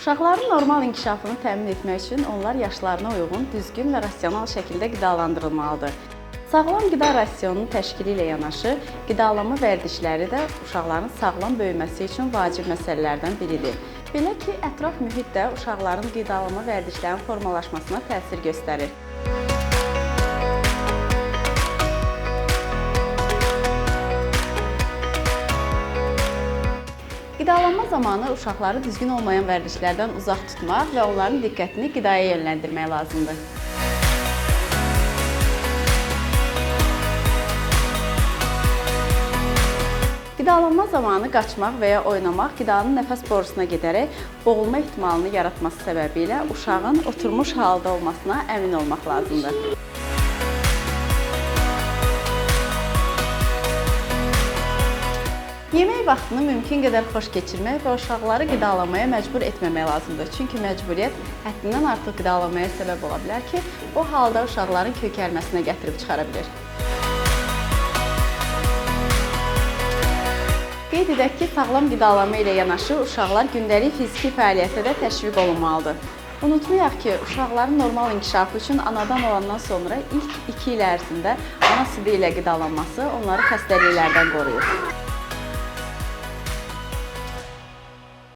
Uşaqların normal inkişafını təmin etmək üçün onlar yaşlarına uyğun, düzgün və rasional şəkildə qidalandırılmalıdır. Sağlam qida rasionunun təşkili ilə yanaşı, qidalanma vərdişləri də uşaqların sağlam böyüməsi üçün vacib məsələlərdən biridir. Belə ki, ətraf mühit də uşaqların qidalanma vərdişlərinin formalaşmasına təsir göstərir. Qidalanma zamanı uşaqları düzgün olmayan vərdişlərdən uzaq tutmaq və onların diqqətini qidaya yönləndirmək lazımdır. Qidalanma zamanı qaçmaq və ya oynamaq qidanın nəfəs borusuna gedərək boğulma ehtimalını yaratması səbəbilə uşağın oturmuş halda olmasına əmin olmaq lazımdır. Yemək vaxtını mümkün qədər xoş keçirmək və uşaqları qidalanmaya məcbur etməmək lazımdır. Çünki məcburiyyət həddindən artıq qidalanmaya səbəb ola bilər ki, o halda uşaqların kökəlməsinə gətirib çıxara bilər. Qeyd edək ki, sağlam qidalanma ilə yanaşı uşaqlar gündəlik fiziki fəaliyyətə də təşviq olunmalıdır. Unutmayaq ki, uşaqların normal inkişafı üçün anadan olandan sonra ilk 2 il ərzində ana südü ilə qidalanması onları xəstəliklərdən qoruyur.